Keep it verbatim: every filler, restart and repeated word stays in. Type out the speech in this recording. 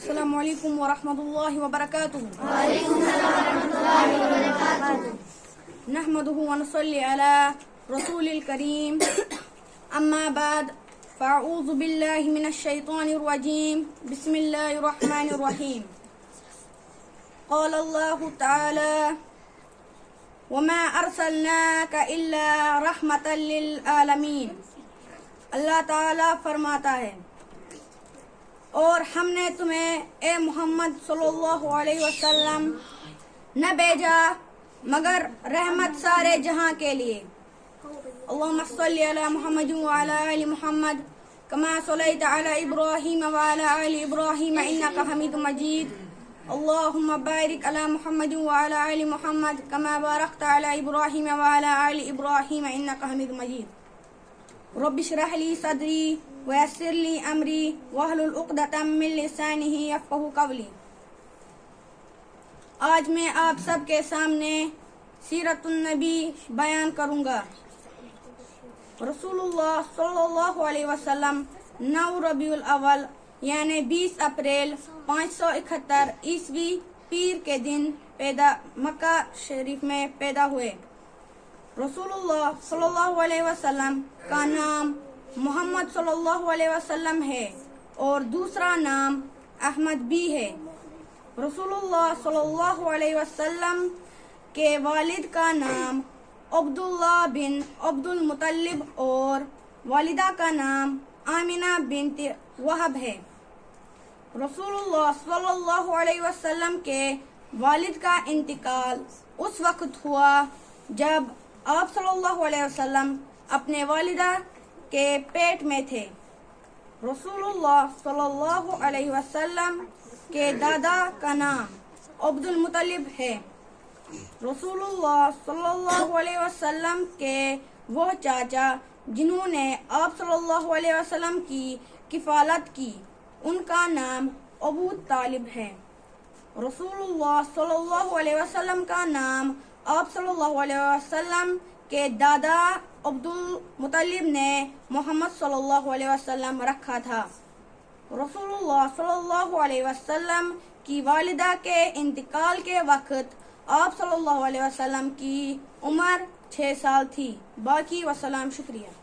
السلام عليكم ورحمة الله وبركاته. نحمده ونصلي على رسول الكريم. أما بعد، فأعوذ بالله من الشيطان الرجيم. بسم الله الرحمن الرحيم. قال الله تعالى: وما أرسلناك إلا رحمة للعالمين. اللہ تعالیٰ فرماتا ہے، اور ہم نے تمہیں، اے محمد صلی اللہ علیہ وسلم، نہ بھیجا مگر رحمت سارے جہاں کے لیے۔ اللهم صل على محمد وعلى آل محمد كما صليت على إبراهيم وعلى آل إبراهيم إنك حميد مجيد. اللهم بارك على محمد وعلى آل محمد كما باركت على إبراهيم وعلى آل إبراهيم إنك حميد مجيد. رب اشرح لي صدري ويسر لي أمري واحلل عقدة من لساني يفقهوا قولي. آج میں آپ سب کے سامنے سیرت النبی بیان کروں گا۔ رسول اللہ صلی اللہ علیہ وسلم نو ربیع الاول، یعنی بیس اپریل پانچ سو اکہتر عیسوی، پیر کے دن پیدا، مکہ شریف میں پیدا ہوئے۔ رسول اللہ صلی اللہ علیہ وسلم کا نام محمد صلی اللہ علیہ وسلم ہے اور دوسرا نام احمد بھی ہے۔ رسول اللہ صلی اللہ علیہ وسلم کے والد کا نام عبداللہ بن عبد المطلب اور والدہ کا نام آمنہ بنت وہب ہے۔ رسول اللہ صلی اللہ علیہ وسلم کے والد کا انتقال اس وقت ہوا جب آپ صلی اللہ علیہ وسلم اپنے والدہ کے پیٹ میں تھے۔ رسول اللہ صلی اللہ علیہ وسلم کے دادا کا نام عبد المطلب ہے۔ رسول اللہ صلی اللہ علیہ وسلم کے وہ چاچا جنہوں نے آپ صلی اللہ علیہ وسلم کی کفالت کی، ان کا نام ابو طالب ہے۔ رسول اللہ صلی اللہ علیہ وسلم کا نام آپ صلی اللہ علیہ وسلم کے دادا عبد المطلب نے محمد صلی اللہ علیہ وسلم رکھا تھا۔ رسول اللہ صلی اللہ علیہ وسلم کی والدہ کے انتقال کے وقت آپ صلی اللہ علیہ وسلم کی عمر چھ سال تھی۔ باقی وسلام، شکریہ۔